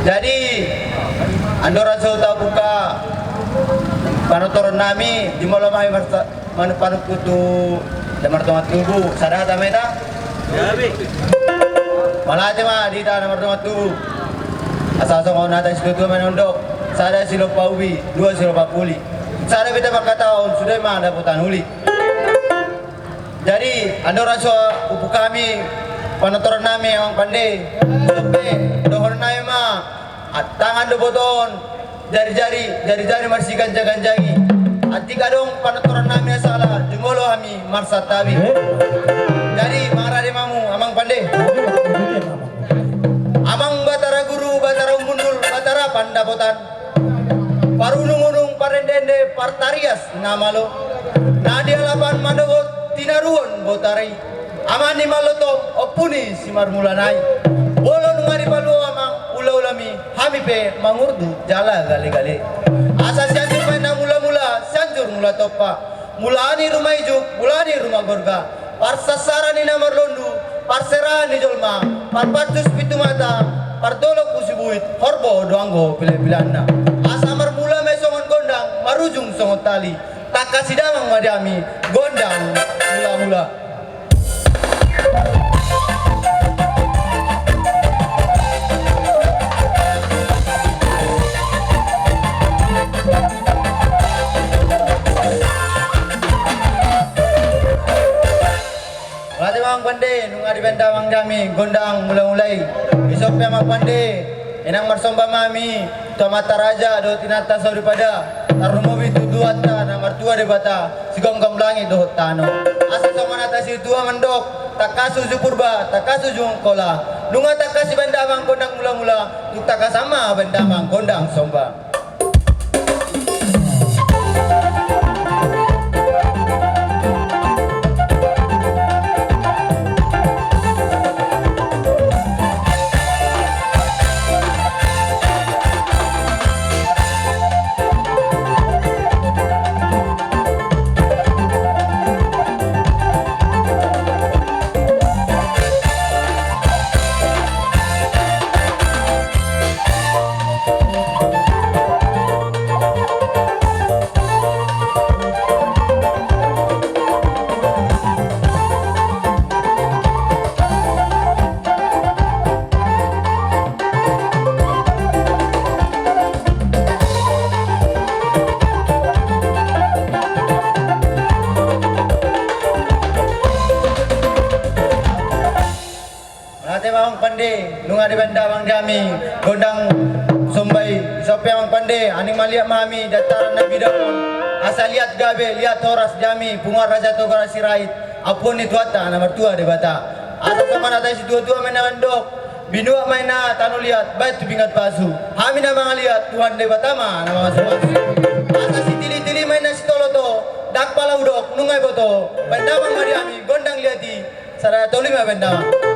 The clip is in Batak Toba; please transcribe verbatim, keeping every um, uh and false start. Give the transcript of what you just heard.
Jadi andorang so tabuka panortoran nami, jumolo ma hami marsa-, manu-, panungkun tu na martonga tubu, sada hata ma hita. Mauliate ma di hita na martonga tubu. Asa songon hata ni situatua mandok: Sada silompa ubi, dua silompa puli, sada pe tapakkatahon, sude ma dapotan uli. Jadi andorang so hubuka hami panortoran nami, amang pande, dohononnami ma: Tangan do botohon, jari-jari, jari-jari marsiganjang-ganjangi. Antik adong panortoran nami na sala, jumolo hami marsantabi. Jadi mangarade ma hamu, amang pande. Amang Batara Guru, Batara Humundul, Batara Pandapotan, parunung-unung, parende-ende, partarias na malo, na di alapan mandohot tinaruhon botari, Amang ni Malotop, Ompu ni Simarmulana i. Molo nunga dipaluo, amang, ula-ulami, hami pe mangurdu jala gale-gale. Asa Sianjur ma inna mula-mula, Sianjur Mula Tompa, mula ni ruma ijuk, mula ni ruma gorga, parsasara ni na marlondu, parserahan ni jolma, parpancus pitu mata, pardolok Pusu Buhit, horbo do anggo pila-pilanna. Asa marmula ma i songon gondang, marujung songon tali. Tangkas ni damang ma di hami gondang mula-mula. Mauliate ma, amang pande, nunga dibaen damang di hami gondang mula-mula i. Dison pe, amang pande, inang marsomba ma hami tu amanta raja dohot inanta soripada, tarlumobi tu Tuhanta na martua Debata, sigomgom langit dohot tano. Asa songon hata ni situatua mandok: Tangkas uju Purba, tangkas uju Angkola. Nunga tangkas dibaen damang gondang mula-mula, tung tangkasan ma baen damang gondang somba. Mauliate ma, amang pande, nunga dibaen damang di hami gondang somba i. Dison pe, amang pande, naeng maliat ma hami di antaran na bidang on, asa liat gabe, liat horas di hami punguan Raja Toga Sirait, ampuon ni Tuhanta na martua Debata. Asa songon hata ni situatua ma inna mandok: Binuat ma inna tano liat, baen tu pinggan pasu, hami na mangaliat, Tuhan Debata ma na mamasumasu. Asa sitili-tili ma inna sitoloto, ndang pala hudok nunga diboto, baen damang ma di hami gondang liat i. Sada, dua, tolu, lima, baen damang.